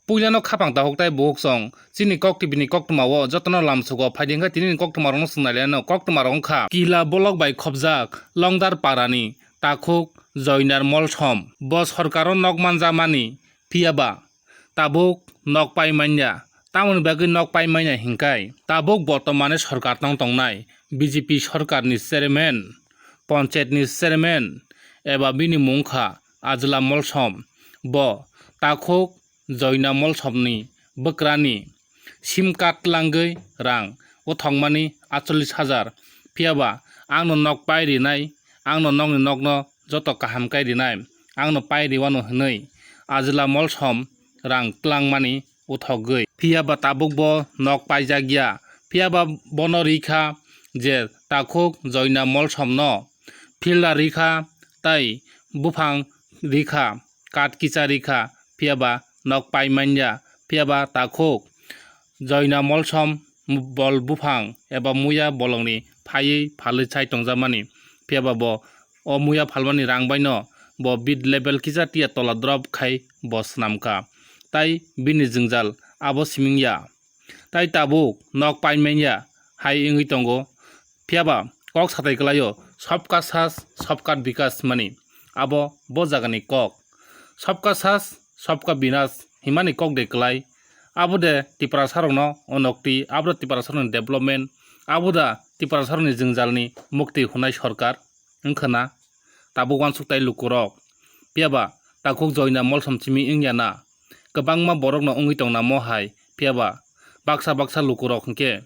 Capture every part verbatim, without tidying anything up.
Puilano khapang takhuk tai bukhuk song chini Kok T V ni koktwma o jotono lamsugo phaidi hwnkhe tini ni koktwma rokno chwng nai laino. Koktwma rok wngkha Kila bolok bai khopjak Longdar parani takhuk Joinar Molsom. Bo sorkaro nok manjakmani, phiyaba tabuk nok pai manya. Tamoni bagwi nok pai manya hinkai tabuk bortomani sorkar tong tongnai B J P sorkarni chairman, ponchayatni chairman eba bini mung kha Ajla Molsom. Bo takhuk Joina Molsomni bwkrani sim card twlangwi rang uthokmani aatchollish hajar. Phiyaba angno nok pai rinai, angno nokni nokno joto kaham khe rinai, angno pai riwano hwnwi Ajla Molsom rang twlangmani uthogwi. Phiyaba tabukbo nok paijak ya. Phiyaba bono rikha je takhuk Joina Molsomno pillar rikha tei buphang rikha, card kisa rikha, phiyaba nok pai manya. Phiyaba takhuk Joina Molsom bol buphang eba muya bolongni phaiwi phalwi chai tongjakmani. Phiyaba bo o muya phalmani rang baino bo bid level kisa tiya tola drop khai bo swnamkha. Tai bini jwngjal abo siming ya. Tai tabuk nok pai manya hai wngwi tongo. Phiyaba kok satai kwlaio, "Sabka Saath, Sabka Vikas" himani. Abo bo jagani kok. "Sabka Saath, Sabka Vinas" himani kok de kwlai. Abo de Tiprasarokno onokti, abo de Tiprasarokni development, abo da Tiprasarokni jwngjalni mukti hwnai sorkar wngkha na? Tabuk uansuk tai lukurok. Phiyaba takhuk Joina Molsom simi wngya na? Kwbangma borokno wngwi tong namo hai. Phiyaba baksa baksa lukurok hwnkhe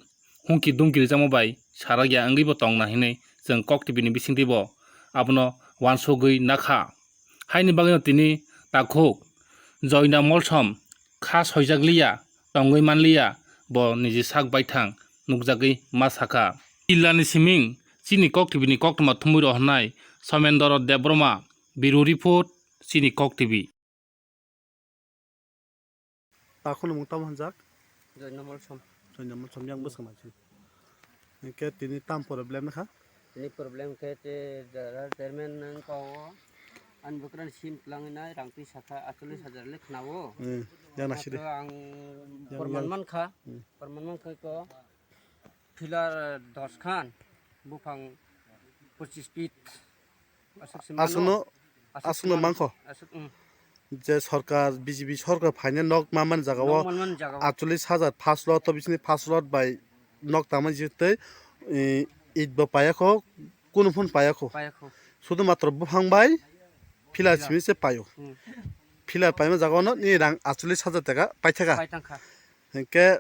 humki dumki rijamo bai sarak ya wngwibo tongna hinwi chwng Kok T V ni bisingtwibo abono uansugwi nakha. Haini bagwino tini takhuk Joina Molsom kha soijak liya, tongwi man liya, bo niji sak baithang nukjagwi ma sakha. Jillani siming chini Kok T V ni koktwma thumwi rohornai Somendro Debbarma, Bureau Report, chini Kok T V. Takhuk ni mung tamo hwnjak? Joina Molsom. Joina Molsom yang bwswk naising. Hwnkhe tini tam problem wngkha? Tini problem khe te jara chairman nang kok o ani bwkrani sim twlangwi nai rang twi sakha aatchollish hajar le khna o. Hmm, yang nasidi. Matro ang yang, porman yang. Mankha, hmm. Porman mankha ko. Pillar dos khan, buphang pochis feet. Aswk se mano. Aswkno, aswk aswkno se mano. Mankho. Aswk, mm. Je sorkar, B J P sorkar phaina nok manmani jaga o. Nok manmani jaga o. Aatchollish hajar first lot to bisini first lot bai nok tangmani jitwi, eh, it bo payakho, kunu phun payakho. Payakho. Sudu matro buphang bai pillar. Pillar. Simi se payo. Hmm. Pillar paima jaga o no ni rang aatchollish hajar taka paithaka. Paithangkha. Hwnkhe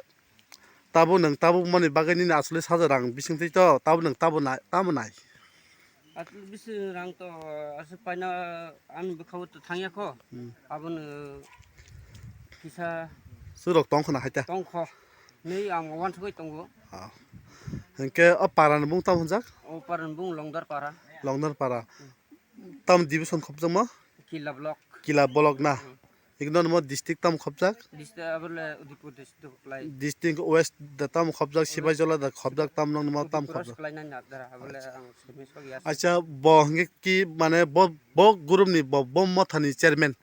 Tabuk nwng tabuk mani bagwi nini aatchollish hajar rang bisingtwi to, tabuk nwng tabuk nai, tamo nai? Aatchollish rang to aswk paina ani bwkha o to thangya kho. Hmm. Abono kisa. Swrok tong khna hai ta? Tong kho. Nei ang uansugwi tongo. Ah. Hwnkhe o para ni bung tamo hwnjak? O para ni bung Longdar para. Longdar para. Hmm. Tam division khopjakma? Kila block. Kila block na? Hmm. Igno nimo district tam khopjak? District abole Udaipur district khopjak. District West da tam khopjak, Sibaijala da khopjak, tam nong nimo tam Udaipur khopjak. Khopjak na nadara, abole. Acha. Ang simi sok ya. Acha, bo hingke ki mane bo, bo group ni bo, bo motha ni chairman?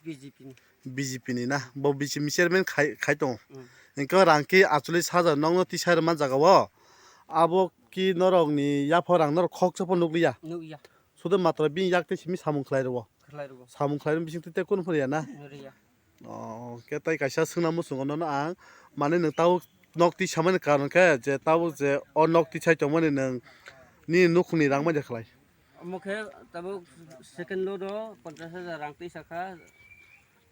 B J P ni. B J P ni na? Bo B J P ni chairman khai, khai tongo. Hmm. Hingke rang ki aatchollish hajar nong no tisai rwma jaga o. Abo ki norok ni yapha rang norok khoksa pho nukliya? Nukya. Sudo matra bini yak tei simi samung khlai rwo. Khlai rwo. Samung khlai rwo bising tei kunu phano ya na? Riya. Oh, khe tai kaisa swngna muchungo nono ang. Mane nwng tabuk nok twi samani karon khe je tabuk je o nok twi sai tongmani nwng nini nukhungni rang manya khlai? Omo khe tabuk second load o ponchash hajar rang twi sakha.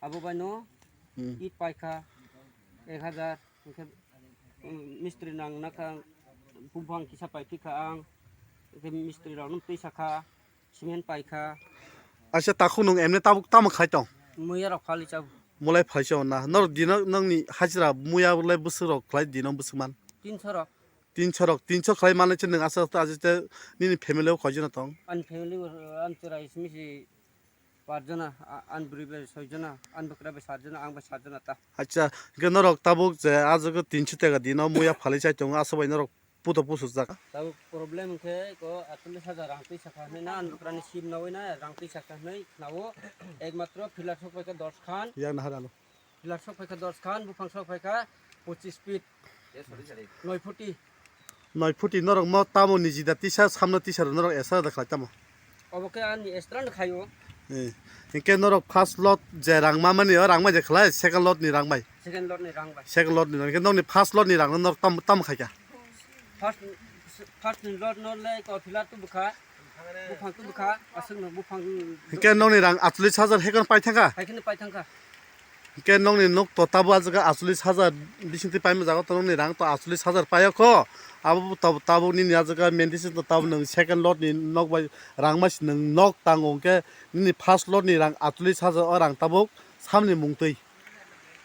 Abo bai no Hmm. It paikha ek hajar. Hingke, um, mistri nang nakha, buphang kisa paiphi kha ang, hingke mistri rok no twi sakha, cement paikha. Aisa takhuk nwng emne tabuk tamo khai tong? Muya rok phali chabu. Mulai phai chabu na? Nor dino nongni hajira muya lai bwswk rok khlai dino bwswk man? Tinso rok. Tinso rok, tinso khlai manle se nwng asa asa aje te nini family o koi jona tong? Ani family o, ani chwrai simi si Par jona, a-, ani bwrwi bai soi jona, ani bwkra bai sat jona, ang bai sat jona ta. Acha, hingke norok tabuk je ah jaga tinso teka dino muya phalwi chai tongo, asa bai norok puto pusuk jak. Tabuk problem hingke ko aatchollish hajar rang twi sakha hinwi na, ani bwkrani sim nogwi na rang twi sakha hinwi khnawo, ekmatro pillar sok bai khe dos khan. Yang nahar alo. Pillar sok phaikha dos khan, buphang sok phaikha pochis feet. Noi phuti. Noi phuti norok mo tamo niji da tisa, samno tisa rok norok esa da khlai tamo? Obo khe ani extra no khaio. Eh, hinkhe norok first lot je rang ma mani o rang bai je khlai, second lot ni rang bai? Second lot ni rang bai. Second lot ni rang, hinkhe nokni first lot ni rang no norok tam, tam khaikha? First, first ni lot no le ko pillar tu bukha, buphang tu bukha, aswk no buphang. Hinkhe nokni rang acholish hajar hekon pai thangkha? Pai kheno pai thangkha. Hinkhe nokni nok to tabo ah jaga acholish hajar bisingtwi paima jaga to nokni rang to acholish hajar paio kho. Abo bo tab-, tabuk nini ah jaga medicine to tabuk nwng second lot ni nok bai rang bai se nwng nok tango hinkhe nini first lot ni rang acholish hajar o rang tabuk samni mung twi.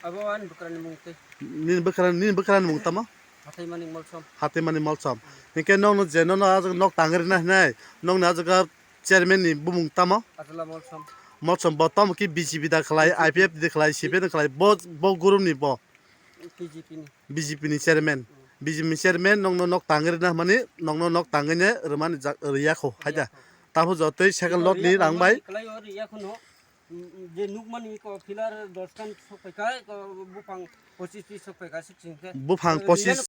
Abo ani bwkrani mung twi. Nini bwkrani, nini bwkrani mung tamo? Hatai Manik Molsom. Hatai Manik Molsom. Hinkhe nokno je nono ah jaga nok tangwi rwna hinai nokni ah jaga chairman ni bumung tamo? Ajala Molsom. Molsom bo tamo ki B J P da khlai, B J P. I P F T da khlai, C P M da khlai, bo, bo group ni bo? B J P ni. B J P ni chairman. Mm. B J P ni chairman nokno nok tangwi rwna hwnmani, nokno nok tangwi ne rwmani jak-, rwya kho, hai da? Rwya kho. Tabuk jotoi second lot ni rang bai? Rwya kho no, mm, mm, je nukmani ko pillar dos khan sok phaikha, ko buphang pochis feet sok phaikha, sik sing khe. Buphang rwya pochis, no